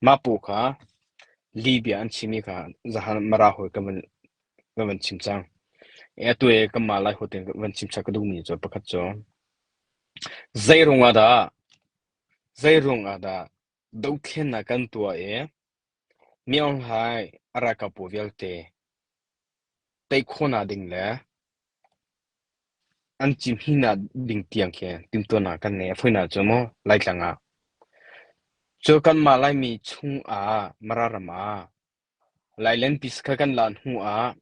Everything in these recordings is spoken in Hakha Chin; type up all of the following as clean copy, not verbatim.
Mah paw kha lihbia an chimmi kha zahan Mara hawi ka van ka van chim cang. Atu i kanmah Lai hawi tein van chim chap ka duhmi cu pakhat cu zeiruang ah dah zeiruang ah dah dothlennak kan tuah i Myo Hlai a ralkap pawl vialte tei khawhnak ding le an cihmihnak ding tiang khi timhtuahnak kan ngei. A fawinak cu maw Laitlang ah. Cu kanmah Laimi chung ah Mara ram ah Lailenpi sakha kan lan hnu ah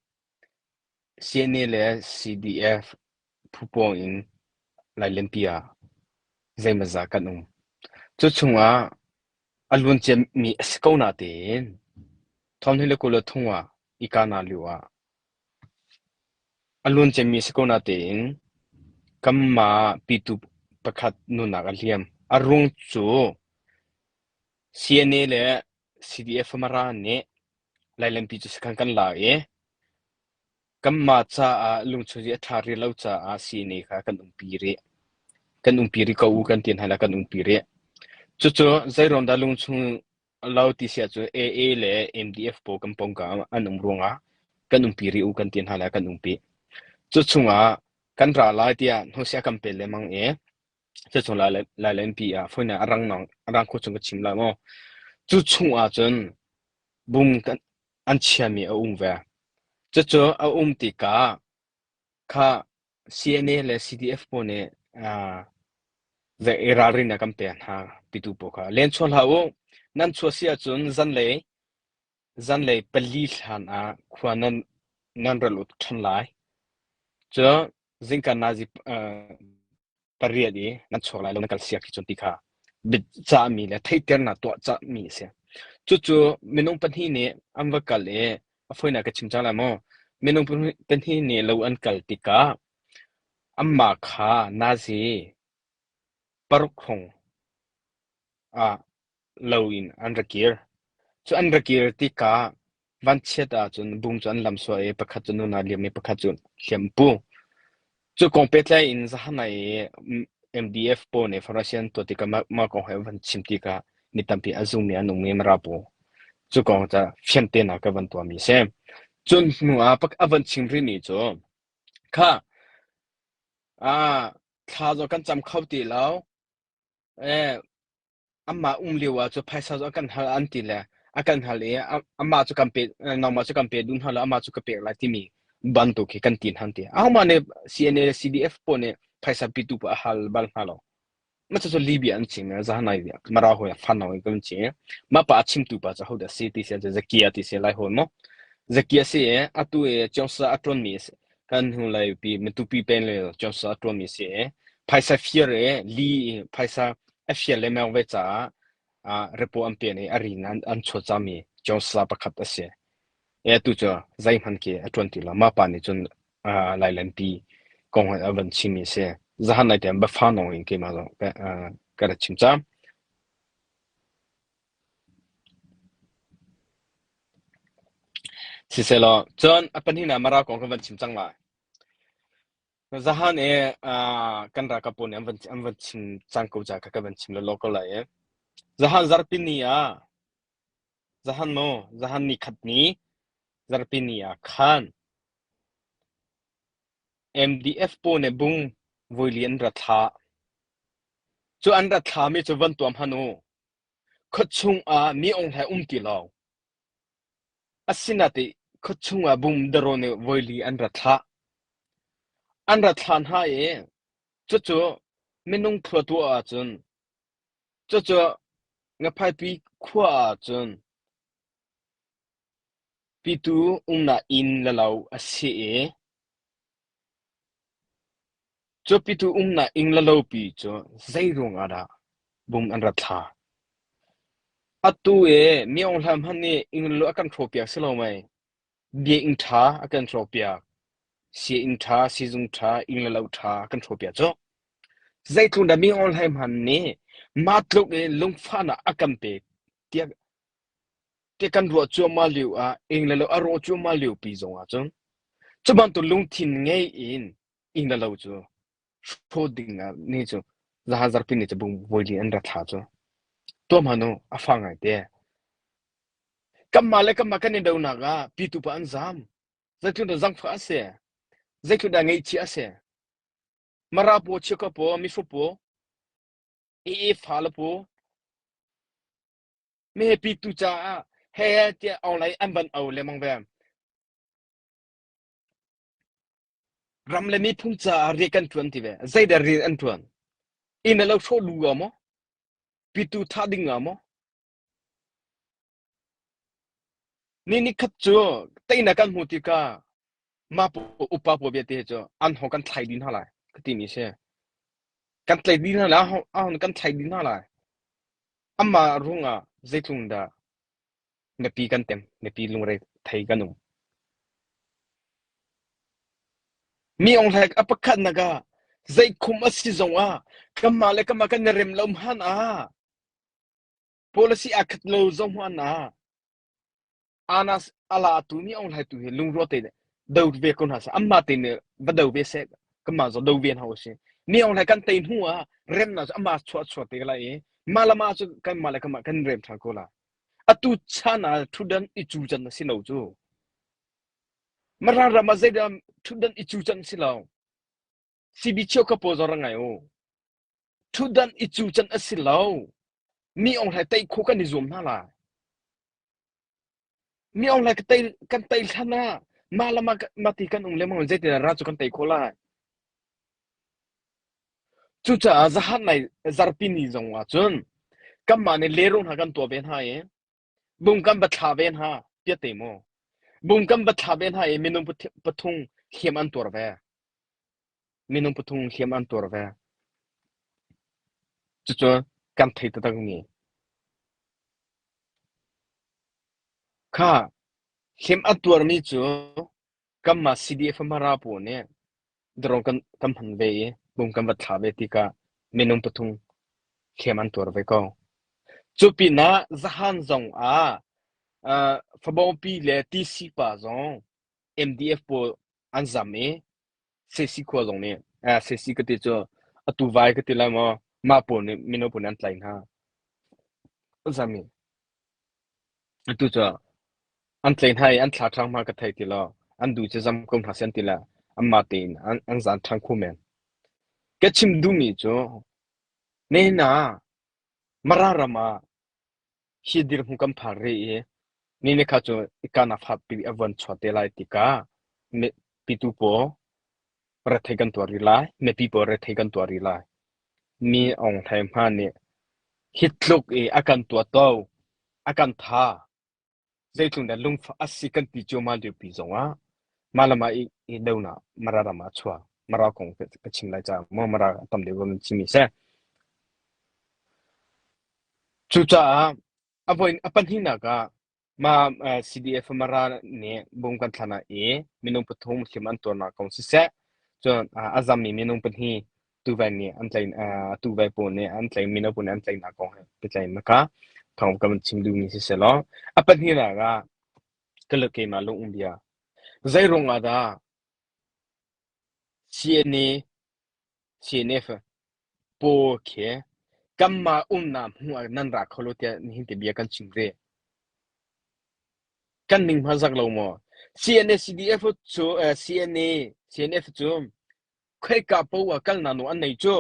CNA le CDF phu pawng in Lailenpi ah zeimawzah kan um. Cu chung ah a luanciami a si ko natein 2023 ah i kahnak lio ah A luanciami a si ko natein kanmah pitu pakhat nunnak a liam. A ruang cu CNA le CDF Mara nih Lailenpi cu sakhan kan la i kanmah caah lungchung a ṭha rih lo caah CNA kha kan umpi rih. Kan umpi rih ko u kan ti hna le kan umpi rih. Cucu zeiruang dah lungchung lo ti si ahcun AA le MDF pawl kan pawngka an um ruangah kan umpi rih u kan ti hna le kan umpi. Cu chungah kan ra lai tiah hnusia kan pel lengmang i cuchung Lailenpi ah foina a rang nong a rang kho chung ka chim lai maw. Cu chung ahcun bum kan an chiami a um ve. Cucu a um tikah kha CNA le CDF pawl nih i ralrin a kan pek hna pitu pawl kha. Len chuah hlah u. Nan chuah si ahcun zanlei zanlei pali hlan ah khua nan nan ral ut ṭhan lai. Cu zingka nazi pariat i nan chuak lai lo nan kal siak hi cun ti kha biacahmi le theihternak tuah cahmi a si. Cucu minung pahnih nih an va kal i a fawinak ka chim cang lai maw? Minung pahnih nih lo an kal tikah anmah kha nazi paruk hrawng ah lo in an ra kir. Cu an ra kir tikah Vanchiat ahcun bung cu an lam sual i pakhat cu nun aa liam i pakhat cu hliam a pu. Cu kong pehtlai in zahan i MDF pawl nih Farasi an tuah tikah mah kong he van chim tikah mi tampi a zummi an um i Mara pawl cu kong ca fiantenak ka van tuahmi a si. Cun hnu ah a van chim rihmi cu kha thla zong kan cam kho ti lo. Eh, Amah um lio ah cu phaisa cu a kan hal an ti le a kan hal i amah cu kan pe nangmah cu kan pe duh hna lo amah cu ka pek lai timi bantuk hi kan ti hna ti. Ahohmah nih CNA le CDF pawl nih phaisa pitu pa a hal bal hna lo. Mah cucu Libya an chim zahanai Mara hawi fan hawi kan chim. Mah pa a chimtu pa cu hodah si ti si Zakia ti si lai hawi maw? Zakia si i atu i Chongsa a ṭuanmi a si. Kan hnu lei pi Matupi peng le Chongsa a ṭuanmi si i phaisa fir i li phaisa a fial lengmang ve caah ah repo an pen i a rin an, an chuah cami Joshua pakhat a si. E atu cu zeihmanh khi a ṭuan ti lo. Mah pa nih cun uh, Lailenpi kong a van chimmi a si. Zahan nai tein biafa nong in keimah zong ka, uh, ka rak chim cang. Siselaw, cun a pahnihnak Mara kong kan van chim cang lai. Zahan i kan ralkap pawl nih an van an van chim cang ko ca kha ka van chim lawlaw ko lai i. Zahan zarhpi ni ah zahan maw zahan ni khat ni zarhpi ni ah khan MDF pawl nih bung voili an ra thlah. Cu an ra thlami cu van tuam han u. Khuachung ah mi ong he um ti lo. Asinain khuachung ah bungdaraw nih voili an ra thlah. An ra thlah hna i cucu minung thlua tuah ahcun cucu Ngaphaipi khua ahcun pitu umnak inn le lo a si i Cu pitu umnak inn le lopi cu zeiruang ah dah bung an rat thla? Atu i Myo Hla hmanh nih inn le lo a kan hrawhpiak si lo mei? Biakinn ṭha a kan hrawhpiak, sianginn ṭha, siizung ṭha, inn le lo ṭha a kan hrawhpiak cu. Zeitluk dah Myo Hla hmanh nih mah tluk in lungfahnak a kan pek tiah tiah kan ruah cuahmah lio ah inn le lo a rawh cuahmah lio pi zong ah cun cu bantuk lungthin ngei in inn le lo cu hrawh ding ah ni cu zahan zarhpi ni cu bung voili an ra thla cu tuah hmanh u a fa ngai te. Kanmah le kanmah kan i donak ah pitu pa an zaam. Zeitluk dah zangfah a si. Zeitluk dah ngaihchia a si. Mara paw, chiakha paw, mifo paw, ee fa le paw, mi pitu caah he tiah online an van au lengmang ve. Ram le miphun caah rian kan ṭuan ti ve. Zeidah rian an ṭuan? Inn le lo hrawh lu ah maw? Pitu thah ding ah maw? Ni nikhat cu teinak kan hmuh tikah mah upa pawl vialte hi cu an hawng kan thlai dih hna lai ka timi si. Kan tlaih dih hna lai, a hawng kan thlai dih hna lai. Amah ruangah zeitluk dah mipi kan tem, mipi lungre thei kan um. Mi ong hlek a pakhatnak ah zeikhum a si zongah kanmah le kanmah kan i rem lo hmanh ah Policy aa khat lo zong hmanh ah Anas ala tu nih Aung Hlai tu hi lungrual tein do ve ko hna seh. Anmah tein nih va do ve seh. Kanmah zong do ve hna usih. Ni Aung Hlai kan tei hnu ah remnak cu amah chuah chuah te lai i mah le mah cu kanmah le kanmah kan rem ṭhan ko lai. Atu chan ah ṭhutdan i cu can a si lo cu. Mara ram ah zeidah ṭhutdan i cu can si lo. CB cheukhat pawl zong rak ngai u. Ṭhutdan i cu can a si lo. Mi Aung Hlai tei khawh kan i zuam hna lai. Mi Aung Hlai tei, kan tei hlan ah mah le mah, mah ti kan um lengmang zeitin ra cu kan tei khawh lai. Cucaah zahan nai zarpi ni zong ah cun kanmah nih lehrung hna kan tuah ve hna i bung kan va thla ve hna piate maw bung kan va thla ve hna i minung pathum hliam an tuar ve. Minung pathum hliam an tuar ve. Cucu kan thei taktakmi kha hliam a tuarmi cu kanmah CDF Mara pawl nih drone kan kan hman ve i bum kan va thla ve tikah minung pathum hliam an tuar ve ko. Cu pinah zahan zong ah uh, Fabawmpi le TC pa zong MDF pawl an zam i Sesi khua zong nih eh, Sesi ka ti cu atu vai ka ti lai maw mah pawl nih mino pawl nih an tlaih hna. An zam i atu cu an tlaih hna i an thla ṭhang hma ka thei ti lo. An duh cu zam ko hna seh an ti le anmah tein an, an zan ṭhan kho men. Ka chim duhmi cu nihin ah Mara ram ah hi dirhmun kan phan rih i ni ni kha cu ikana fakpi a von chuah te lai tikah pitu pawl rethei kan tuar rih lai, mipi pawl rethei kan tuar rih lai. Mi Aung Hlaing hma nih hi tluk i a kan tuahto, a kan tha, zeitluk dah lungfah a si kan ti cuahmah liopi zongah mah le mah i, i donak Mara ram ah a chuak. Mara kong ka chim lai caah maw Mara tam deuh kan chimmi si. Cucaah a voi a pahnihnak ah mah CDF Mara nih bung kan thlan ah i minung pathum hliam an tuarnak kong siseh, cun a zammi minung pahnih tuvai nih an tlaih tuvai pawl nih an tlaih mino pawl nih an tlaihnak kong he pehtlaih kha thawng ka van chim duhmi siseh law a pahnihnak ah ka le keimah lung um bia zei ruang ah dah CNA CNF pawl khi kanmah umnak hmuh ah nan ra kho lo tiah nihin te bia kan chim ve. Kan ning hma zak lo maw? CNA CDF cu CNA CNF cu khoika poah kalnak nawl an nei cu.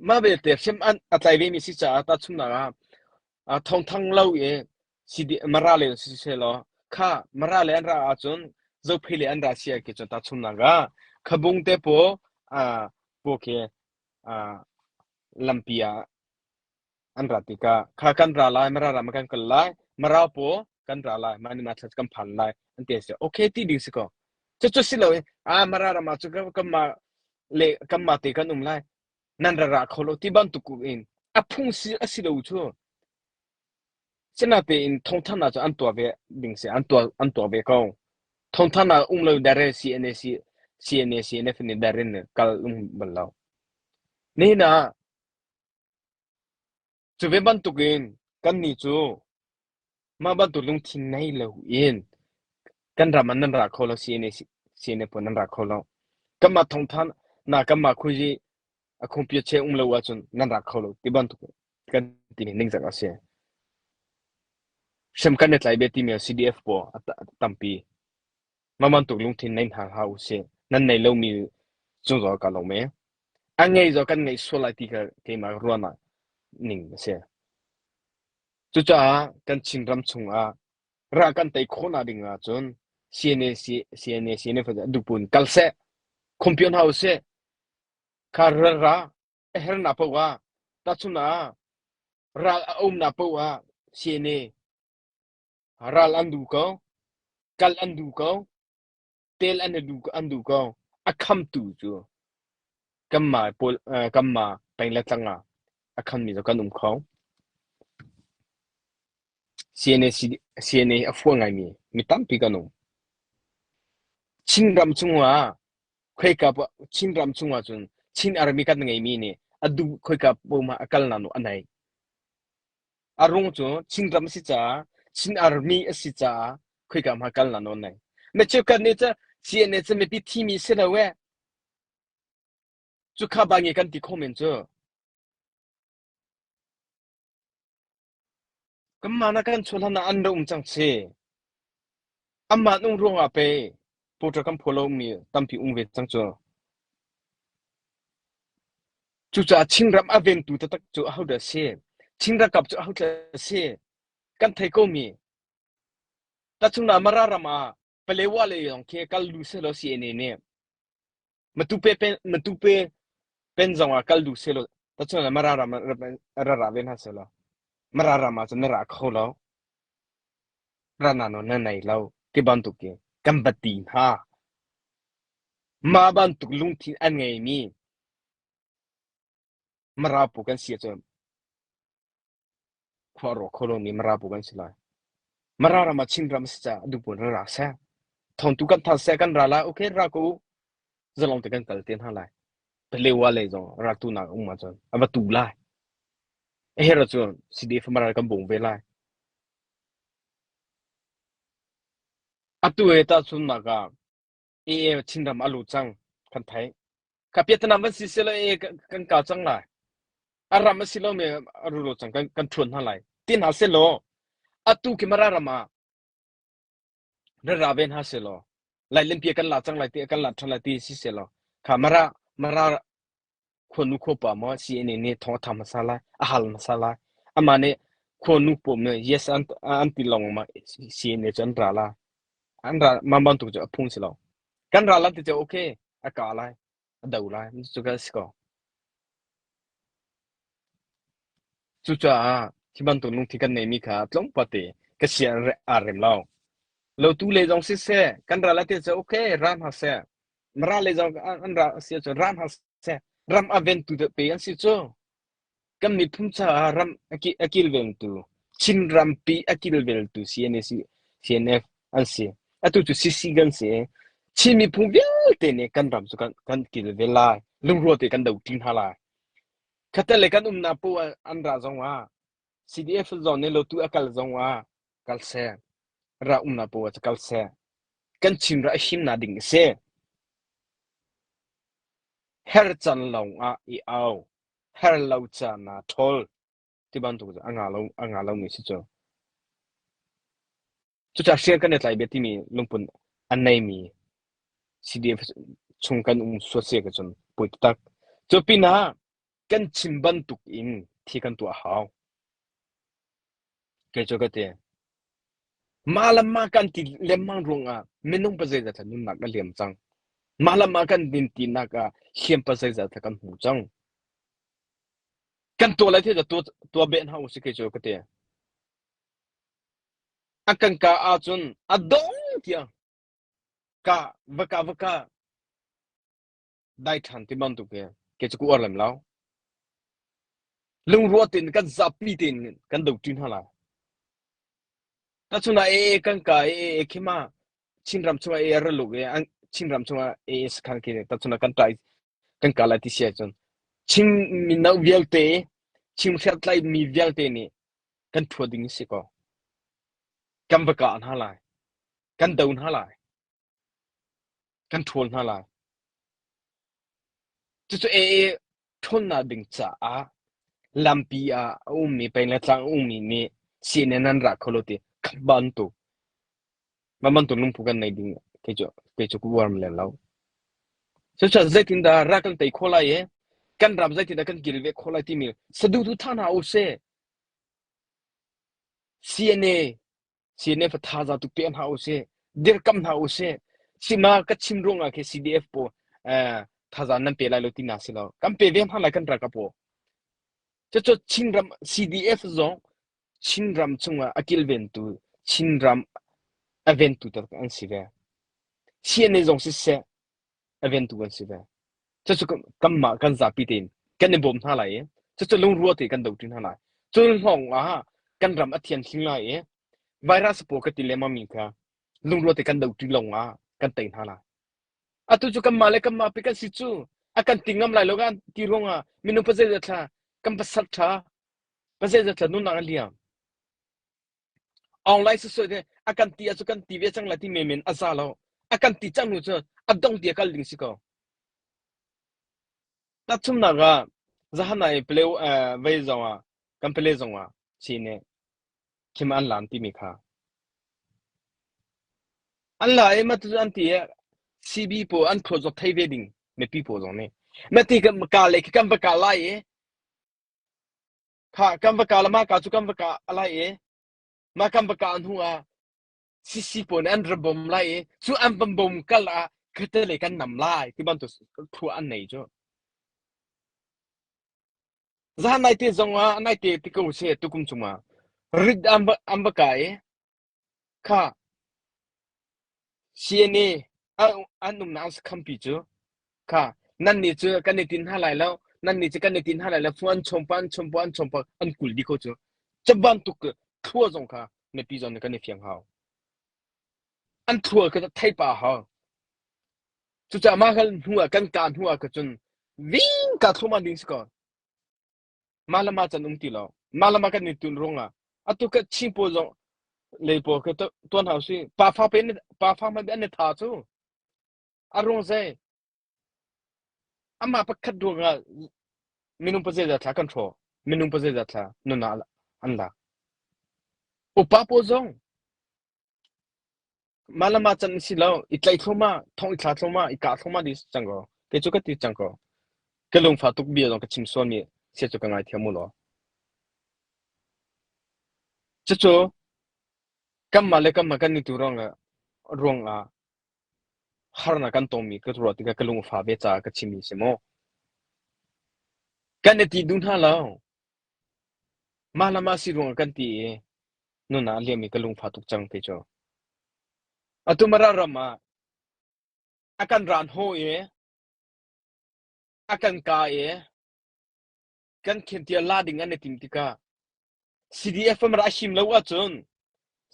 Mah belte hrim an a tlai vemi si caah tahchunhnak ah thawngthang lo i CD Mara le si seh law kha Mara le an ra ahcun Zophei le an ra si ah cun tahchunhnak ah Khabung te paw paw khi lampi ah an ra tikah kha kan ra lai Mara ram ah kan kal lai Mara paw kan ra lai mah ni mah thla kan phan lai an ti si okay ti ding si ko cucu si lo in ah Mara ram ah cu kanmah le kanmah te kan um lai nan ra ra kho lo ti bantuk in a phung si a si lo cu sinatein thongthan ah cu an tuah ve ding si an tuah an tuah ve ko thongthan ah um lo dare CNAC CNA CNF nih darin kal um bal lo nihin ah Cu ve bantukin kannih cu mah bantuk lungthin ngei loin kan ram ah nan ra kho lo, CNA CNA pawl nan ra kho lo. Kanmah thawngtha na kanmah khuazi a khungpia che um lo ahcun nan ra kho lo ti bantuk kan ti ning ningzak a si. Hrem kan i tlai ve timi CDF pawl a tampi. Mah bantuk lungthin nei hna hlah usih. Nan nei lomi cung zong ka lawm e. A ngei zong kan ngeih sual lai ti kha keimah ruahnak ning a si. Cucaah kan Chinram chungah ral kan tei khawhnak ding ahcun CNA CNA CNF duhpun kal seh, khumpion hna usih. Kha ral ra a hernak paoh ah tahchun ah ral a umnak paoh ah CNA ral an duh ko, kal an duh ko, tel an duh an duh ko. A khamtu cu kanmah pawl kanmah peng le tlang ah a khammi cu kan um kho. CNA CNA a fual ngaimi mi tampi kan um. Chinram chungah khoika Chinram chungah cun Chin army kan ngeimi nih a duh khoika poah a kalnak nu a nei. A rung cu Chinram a si caah Chin army a si caah khoika hma kalnak nawl nei. Na cheukhat nih cu CNA cu mipi thimi si lo eh. Cu kha ba nge kan ti kho men cu. Kanmah na kan chuahlan ah an ra um cang si. Amah nung ruangah pei porter kan phaw lomi tampi um ve cang cu. Cucaah Chinram a ventu taktak cu ahodah a si? Chin ralkap cu ahodah a si? Kan thei komi. Tahchunhnak Mara ram ah Palewa lei zong khi kal duh sehlaw CNA nih Matupe pen Matupe pen zong ah kal duh sehlaw tahchunhnak Mara ram ah ra ra ve hna sehlaw Mara ram ah cun na ra kho lo. Ra na nawn na nei lo ti bantuk in kan va ti hna. Mah bantuk lungthin a ngeimi Mara pu kan si ahcun khua rawk kho lomi Mara pu kan si lai. Mara ram ah Chinram a si caah duh buin ra ra seh. Thawngtu kan thar seh kan ra lai. Okay ra ko u. Zalong te kan kal te hna lai. Palewa lei zong raltu nak um ahcun a va tu lai. A her ahcun CDF Mara kan bawm ve lai. Atu he tahchunhnak ah AA Chinram a lut cang kan theih. Ka piatanam van si selaw AA kan kau cang lai. A ram a si lomi a ruro cang kan kan ṭhuan hna lai. Ti hna selaw atu khi Mara ram ah ra ra ve hna selaw Lailenpi kan la cang lai ti kan la ṭhan lai ti si selaw kha Mara Mara khuanu khuapa maw CNA nih thawng a tha hmasa lai, a hal hmasa lai. Amah nih khuanu pawl nih yes an, an ti lawng ma CNA cu an ra la. An ra mah bantuk cu a phung si lo. Kan ra lan ti cu okay, a ka lai, a do lai, cu ka si ko. Cucaah hi bantuk lungthin kan neimi kha tlawmpal te ka sia aa rem lo. Lotu le zong siseh, kan ral a ti cu okay, ra hna seh. Mara lei zong an ra a si ahcun ra hna seh. Ram a ventu pe an si cu. Kan miphun caah ram a kilvengtu, Chin rampi a kilveltu CNA CNF an si. Atu cu CC kan si. Chin miphun vialte nih kan ram cu kan, kan kilvel lai. Lungrual te kan do ṭi hna lai. Khatte le kan umnak poah an ra zong ah CDF zong nih lotu a kal zong ah kal seh. Ra umnak poah cu kal seh. Kan Chin ra a himnak ding a si. Her can lawng ah i au. Her lo caan ah ṭhawl. Ti bantuk cu a nga lo a nga lomi si cu. Cucaah hrial kan i tlai bia timi lungpun a neimi CDF chung kan um sual si ahcun poi taktak. Cu pinah kan chim bantuk in thi kan tuah hau. Kei cu ka ti. Mah le mah kan ti lengmang ruangah minung pazeizat dah nunnak a liam cang. Mah le mah kan din tinak ah hliam pazeizat dah kan hmu cang. Kan tuah lai thil tuah tuah beh hna usih kei cu ka ti. A kan ka ahcun a dong tiang ka va ka va ka dai ṭhan ti bantuk hi kei cu ka uar lem lo. Lungrual tein kan zapi tein kan doṭi hna lai. Tahchun ah AA kan ka AA khi ma Chinram chungah AA ra luk i Chinram chungah AA sakhan khi tahchun ah kan ṭai kan ka lai ti si ahcun Chin mino vialte Chin hriamtlai mi vialte nih kan ṭhua ding si ko. Kan va kah hna lai. Kan do hna lai. Kan ṭhawl hna lai. Cucu AA ṭhawnnak ding caah lampi ah a ummi peng le tlang a ummi nih CNN an ra kho lo ti. Khat bantuk. Mah bantuk lungput kan nei ding kei cu kei cu ka uar lem lo. Cucaah zeitindah ral kan tei khawh lai i kan ram zeitindah kan kil ve khawh lai timi saduhtu thah hna usih. CNA CNF thazaang tu pe hna usih. Dirkamh hna usih. Sima ka chim ruangah khi CDF pawl eh, thazaang nan pe lai lo ti na si lo. Kan pe ve hna lai kan ralkap pawl. Cucu Chinram CDF zong Chinram chungah a kilventu Chinram a ventu tak an si ve. CNA zong siseh a ventu an si ve. Cucu kanmah kan zapi tein kan i bawm hna lai i cucu lungrua te kan doṭi hna lai. Cu lawng ah kan ram a thianhlim lai i virus pawl ka ti lengmang mi kha lungrua te kan doṭi lawng ah kan tei hna lai. Atu cu kanmah le kanmah pi kan si cu a kan ti ngam lai lo kan ti ruangah minung pazeizat thla kan pasal ṭha pazeizat thla nunnak a liam. Online sisoi te a kan ti ahcun kan ti ve cang lai ti menmen a za lo. A kan ti cang hnu cun a dong ti a kal ding si ko. Tahchunhnak ah zahan ah i pale vei zong ah kan pale zong ah si nih khim an lam timi kha an la i mah cu an ti i CB pawl an thluat zawt thei ve ding mipi pawl zong nih mati kan ka le khi kan va ka lai i kha kan va ka la mah ka cu kan va ka lai i mah kan va ka hnu ah CC pawl nih an ra bom lai i cu an van bom kal ah khate le kan nam lai ti bantuk thua an nei cu Zahan naite zong ah naite ti ko seh tukum chungah rit an va, an va kai i kha CNA an umnak an sakhampi cu kha nan nih cu kan i tin hna lai lo nan nih cu kan i tin hna lai lo fu an chom pa an chom pa an chom pa an kul dih ko cu cu bantuk thlua zong kha mipi zong nih kan i fiang hau an thlua kha thei pa hau Cucaah mah hal hnu ah kan kah hnu ah ka cun ving ka thluahmah ding si ko. Mah le mah can um ti lo. Mah le mah kan i tun ruangah atu ka Chin pawl zong lei pawl ka tuan hau si. Pa fa pe pa fa hmanh an i tha cu. A ruang zei? Amah pakhat ruangah minung pazeizat thla kan hrawh. Minung pazeizat thla nunah an lak. Upa pawl zong Mah le mah can si lo, i tlaih thluahmah, thong i thla thluahmah, i kah thluahmah dih cang ko. Kei cu ka ti cang ko. Ka lungfah tuk bia zong ka chim sualmi sia cu ka ngaithiam u law. Cucu kanmah le kanmah kan i tu ruangah ruangah harnak kan tongmi ka ruah tikah ka lung a fah ve caah ka chimmi si mu. Kan i ti duh hna lo. Mah le mah si ruangah kan ti i nun ah a liammi ka lungfah tuk cang kei cu. Atu Mara ram ah a kan raan haw i a kan ka i kan khentia la ding an i tim tikah CDF am ra him lo ahcun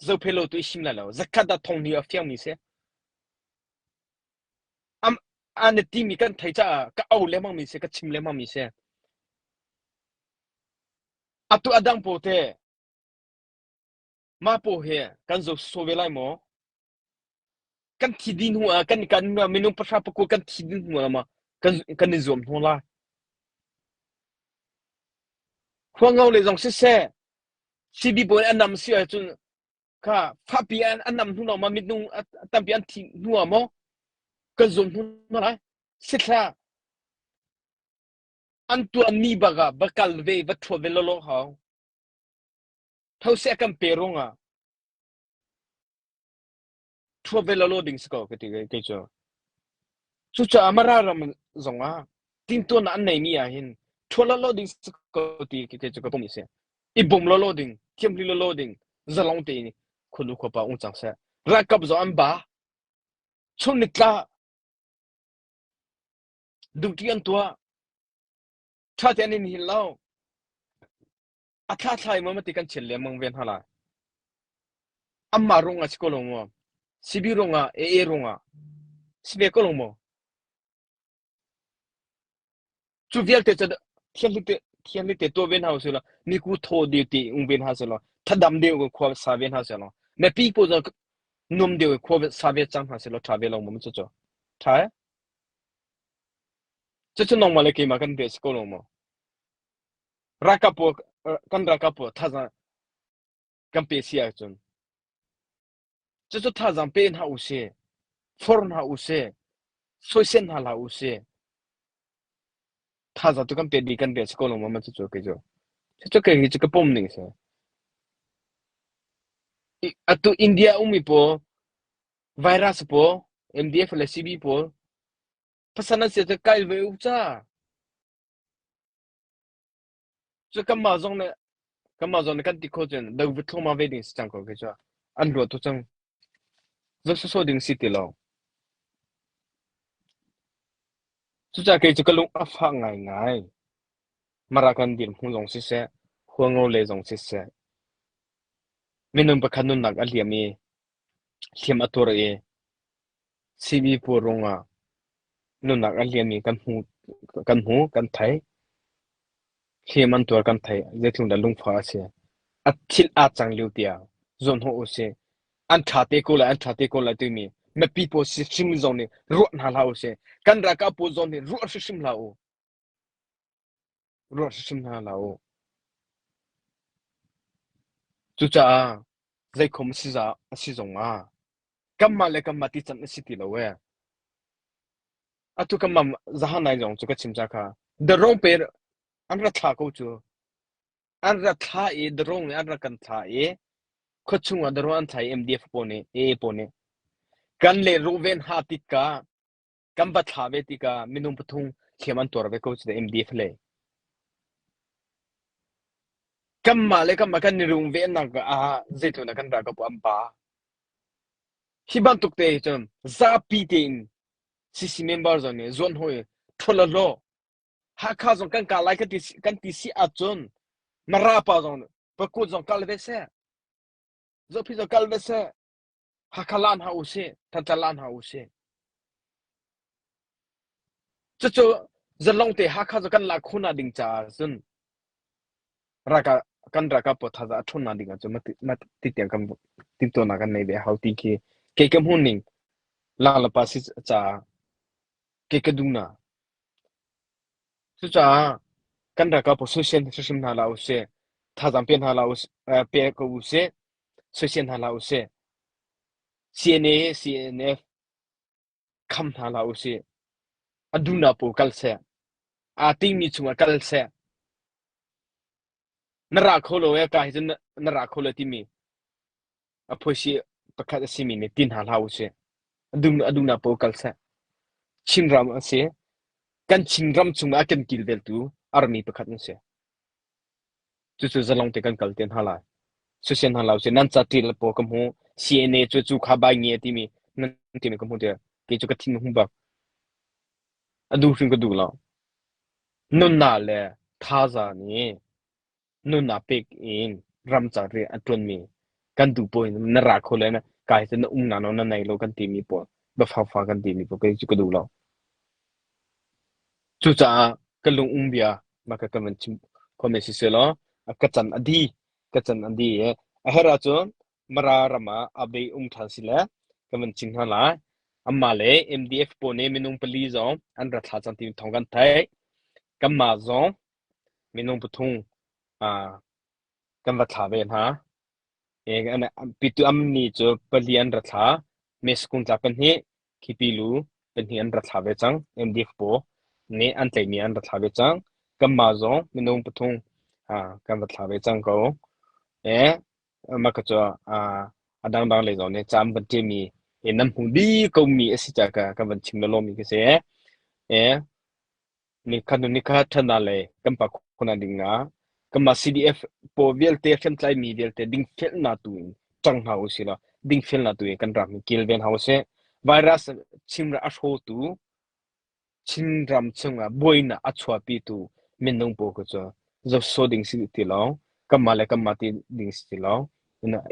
zophelo tu i him lai lo. Zakhat ah thong hnih a fiangmi si. Am an i timi kan thei caah ka au lengmang mi si, ka chim lengmang mi si. Atu adang pawl te Mah paw hi kan zo so ve lai maw? Kan thi dih hnu ah kan kan minung pahra pakua kan thi dih hnu ah ma kan kan i zuam hnu lai. Huangau le zong siseh CB pawl an nam si ahcun kha fapi an an nam hnu ma minung tampi an thi hnu ah maw kan zuam hnu lai. Sithla an tuan mi bak ah va kal ve va thua ve lolo hau. Thoseh kan pe ruangah ṭhuap ve lawlaw ding si ko ka ti kei cu. Cucaah Mara ram zongah tintuannak an neimi ah hin ṭhuat lawlaw ding si ko ti kei cu ka pom si. I bawm lawlaw ding, thiamhli lawlaw ding, zalong tein khuanu khuapa ung cang seh. Ralkap zong an ba. Chun nitla duty an tuah. Ṭha tein an in hin lo. A thla i maw ti kan chiat lengmang ve hna lai. Anmah ruangah si ko lo maw? CB ruangah, AA ruangah si ve ko lo maw? Cu vialte cu thianghlim te thianghlim te tuah ve hna usih law miku thaw deuh te um ve hna sehlaw thadam deuh in khua sa ve hna sehlaw mipi pawl zong nuam deuh in khua sa ve cang hna sehlaw ṭha ve lo maw cucu ṭha eh? Cucu nangmah le keimah kan ve si ko lo maw? Ralkap pawl kan ralkap pawl thazaang kan pe si ahcun. Cucu thazaang pe hna usih, forh hna usih, soisel hna hlah usih. Thazaang tu kan pe dih kan rian si ko lo maw cucu kei cu. Cucu kei hi cu ka pom ning si. Atu India ummi pawl, virus pawl, MDF le CB pawl, pasal nan si cu kai ve u ca. Cu kanmah zong nih kanmah zong nih kan ti khawh cun do va thluahmah ve ding si cang ko khi cu. An ruah tuk cang. Zoh sawsawh ding si ti lo. Cucaah kei cu ka lung a fah ngaingai. Mara kan dirhmun zong siseh, Hualngo le zong siseh, minung pakhat nunnak a liam i hliam a tuar i CB pawl ruangah nunnak a liam i kan hmu, kan hmu, kan theih. Hliam an tuar kan theih. Zeitluk dah lungfah a si. A thil aa cang lio tiang zawnhnawh usih. An ṭha te ko lai, an ṭha te ko lai timi mipi pawl si hrim zong nih ruah hna hlah usih. Kan ralkap pawl zong nih ruah hrimhrim hlah u. Ruah hrimhrim hna hlah u. Cucaah zeikhom a si a si zongah kanmah le kanmah ti can a si ti lo ee. Atu kanmah zahan zong cu ka chim ca kha darong pe an ra thla ko cu. An ra thla i darong nih an ra kan thla i khuachung ah darong an thla i MDF pawl nih AA pawl nih kan le ruhven ha tikah kan va thla ve tikah minung pathum hliam an tuar ve ko cu MDF le. Kanmah le kanmah kan i rungvennak ah zeitluk dah kan ralkap an ba. Hi bantuk te hi cun zapi tein CC member zong nih zuan hawi ṭhual law Hakha zong kan kah lai kan ti kan ti si ahcun Mara pa zong Pakut zong kal ve seh. Zohphi zong kal ve seh. Hakha lan hna usih, Thantlang lan hna usih. Cucu zalong te Hakha cu kan lak khawhnak ding caah cun ralkap kan ralkap pawl thazaang a ṭhawnnak ding ahcun mah ti tiang kan timhtuahnak kan nei ve a hau ti khi kei ka hmuh ning lang le pa si caah kei ka duh na. Cucaah kan ralkap pawl soisel hrimhrim hna hlah usih, thazaang pe hna hlah usih, pe ko usih, soisel hna hlah usih. CNA, CNF kham hna hlah usih. A duhnak pawl kal seh. Aa tingmi chungah kal seh. Na ra kho lo ee, ka hi cun na ra kho lo timi a phuaisi pakhat a simi nih ti hna hlah usih. A duh a duhnak pawl kal seh. Chinram a si. Kan Chinram chungah a kan kilveltu army pakhat an si. Cucu zalong te kan kal te hna lai. Soisel hna lo sih nan ca ṭil pawl ka hmu. CNA cu cu kha bai nge timi nan timi ka hmu tiah kei cu ka thin hung bak. A duh hrim ka duh lo. Nunnak le thaza nih nunnak pek in ram ca rian a ṭuanmi kan duh pawl in na ra kho le na kai cu na um na na nei lo kan timi pawl biafakfa kan timi pawl kei cu ka duh lo. Cucaah ka lung um bia mah ka kan van chim khomi siseh law ka can a di ka can a di i a herh ahcun Mara ram ah a bei um ṭhan si le kan van chim hna lai. Amah le MDF pawl nih minung pali zong an ra thla cang timi thawng kan theih. Kanmah zong minung pathum kan va thla ve hna. Pitu ammi cu pali an ra thla. Meskung tla pahnih, Khipilu pahnih an ra thla ve cang. MDF pawl nih an tlaihmi an ra thla ve cang. Kanmah zong minung pathum kan va thla ve cang ko. Mah ka cu a dangdang lei zong nih ca an van ṭialmi nan hmu dih komi a si caah ka van chim lawlawmi ka si. Nikhat hnu nikhat ṭhatnak lei kan pa khawhnak ding ah kanmah CDF pawl vialte hriamtlaimi vialte dingfelnak tu in ṭang hna usih law dingfelnak tu in kan ram hi kilven hna usih. Virus Chinram a hrawtu Chinram chungah buainak a chuahpitu minung pawl kha cu zohsawh ding si ti lo, kanmah le kanmah ti ding si ti lo,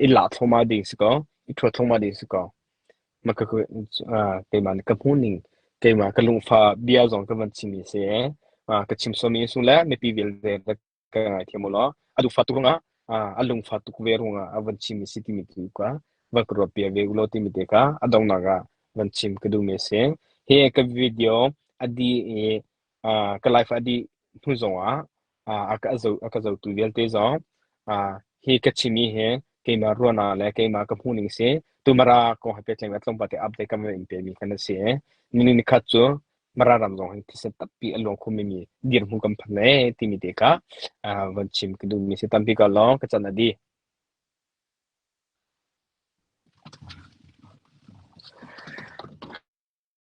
i lak thluahmah ding si ko, i ṭhuat thluahmah ding si ko. Mah ka keimah nih ka hmuhning, keimah ka lungfah bia zong ka van chimmi si. Ka chim sualmi sung le mipi vialte ka ngaithiam u law a duhfah tuk ruangah a lungfah tuk ve ruangah a van chimmi si timi tu kha van ka ruat piak ve u law timi te kha a donghnak ah van chim ka duhmi a si. Hi ka video a dih i ka life a dih hnu zongah a ka zohtu vialte zong hi ka chimmi hi. Keimah ruahnak le keimah ka hmuhning si. Tu Mara kong he pehtlaih in tlawmpal te update kan van in pemi kan si. Minung nikhat cu Mara ram zong hi thisen tampi a luang kho mi dirhmun kan phan e timi te kha van chim ka duhmi si. Tampi ka lawng ka can a dih.